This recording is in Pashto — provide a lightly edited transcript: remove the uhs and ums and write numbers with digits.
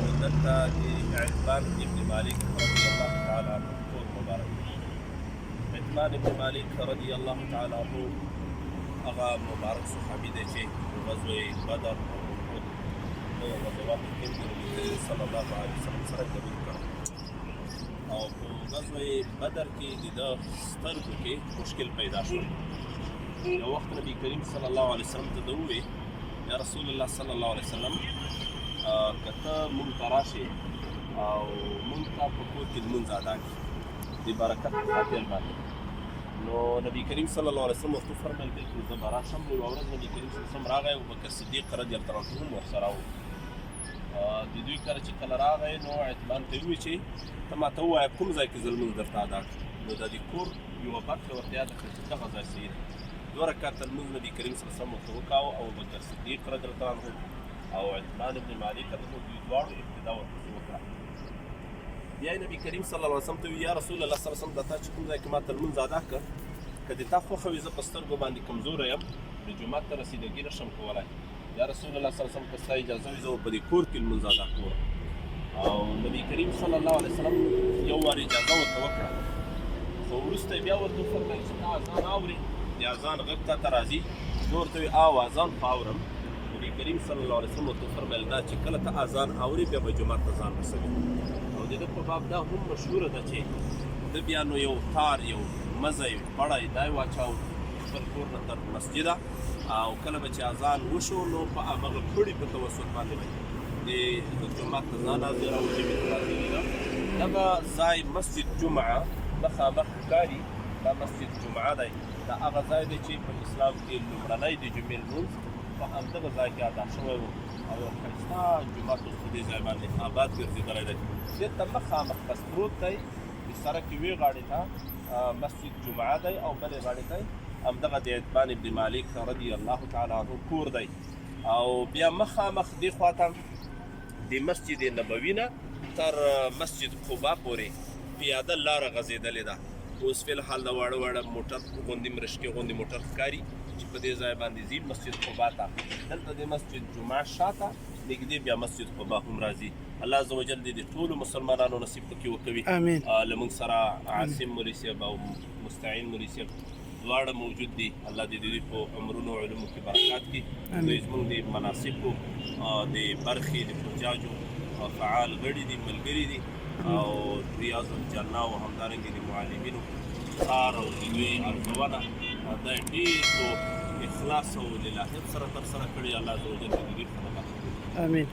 نو دلته د عتبان ابن مالک رضی الله تعالی عنه کور مبارک. عتبان ابن مالک رضی الله تعالی عنه هغه مبارک صحابي دی چې غزوه بدر او احد په غزواتو کې د نبي کریم صلی الله علیه وسلم سره ګډون کړ او په غزوه بدر کې د ده سترګو کې مشکل پیدا شو. یو وخت نبی کریم صلی الله علیه وسلم ته ده ووی، یا رسول الله صلی الله علیه وسلم، که ته مونږ ته راشې او مونږ ته په کور کې لمونځ ادا کړي د برکت په خاطر باندې. نو نبی کریم صلی الله علیه وسلم ورته وفرمایل، بالکل زه به راشم. نو یوه ورځ نبی کریم صلی الله علیه وسلم راغی، ابوبکر صدیق رضی الله عنه هم ورسره و. د دوی کره چې کله راغی نو عتبان ته ووی چې ته ماته ووایه کوم ځای کې زه لمونځ درته ادا کړم. نو د دې کور یوه برخه ورته یاده کړه چې دغه ځای صحیح دی. دوه رکعته لمونځ نبی کریم صلی الله علیه وسلم ورته وکاوه او ابوبکر صدیق رضی الله عنه او عتبان ابن مالک رضی الله دوی دواړو اقتدا ورپسې وکړه. بیا نبی کریم صلی الله علیه وسلم ته یا رسول الله صلی الله علیه وسلم، د تا چې کوم ځای کې ما ته لمونځ ادا کړ، که د تا خوښه وي، زه په سترګو باندې کمزوری یم، د جومات ته رسیدګي نه شم کولای. یا رسول الله صلی الله علیه وسلم، که ستا اجازه وي، زه به په دې کور کې لمونځ ادا کوم. او نبی کریم صلی الله علیه وسلم یو وار اجازه ورته وکړه، خو وروسته یې بیا ورته وفرمایل چې ته اذان اورې، د اذان غږ تا ته راځي؟ نو ورته وایي، آو، اذان خو اورم. نبی کریم صلی الله علیه وسلم ورته وفرمایل، دا چې کله ته اذان اورې، بیا به جومات ته ځان رسوي. او د ده په باب دا هم مشهوره ده چې ده بیا نو یو تار، یو مزی، پړی دا یې واچاوه خپل کور نه تر مسجده، او کله به چې اذان وشو نو په همغه پړي په توسط باندې به د جومات ته ځان حاضراوه، جمعې ته حاضرېده. دغه ځای مسجد جمعه مخامخ ښکاري، دا مسجد جمعه دی. دا هغه ځای دی چې په اسلام کې لومړنی د جمعې لمونځ په همدغه ځای کې ادا شوی و او یو ښایسته جومات اوس په دې ځای باندې آباد ګرځېدلی دی. دې ته مخامخ بس پروت دی د سړک یوې غاړې ته مسجد جمعه دی او بلې غاړې ته همدغه د عتبان ابن مالک رضی الله تعالی عنه کور دی. او بیا مخامخ دې خواته د مسجد نبوي نه تر مسجد قبا پورې پیاده لاره غځېدلې ده. اوس فی الحال د واړه واړه موټر غوندې، مرشکې غوندې موټر ښکاري چې په دې ځای باندې ځي مسجد قبا ته. دلته د مسجد جمعه شاته نږدې بیا مسجد قبا هم راځي. الله عزوجل دې د ټولو مسلمانانو نصیب پکې وکوي. امين. له موږ سره عاصم مولوي صاحب او مستعین مولوي صاحب دواړه موجود دي. الله دې د دوی په عمرونو او علومو کې برکات کړي. دوی زموږ د مناسکو د برخې د حجاجو فعال غړي دي، ملګري دي او ریاض الجنه او همدارنګه د معلمینو څار او د دوی ارزونه دا ډېر په اخلاص او للاهیت سره ترسره کړي. الله عزوجل دې د دوی خدمات امين.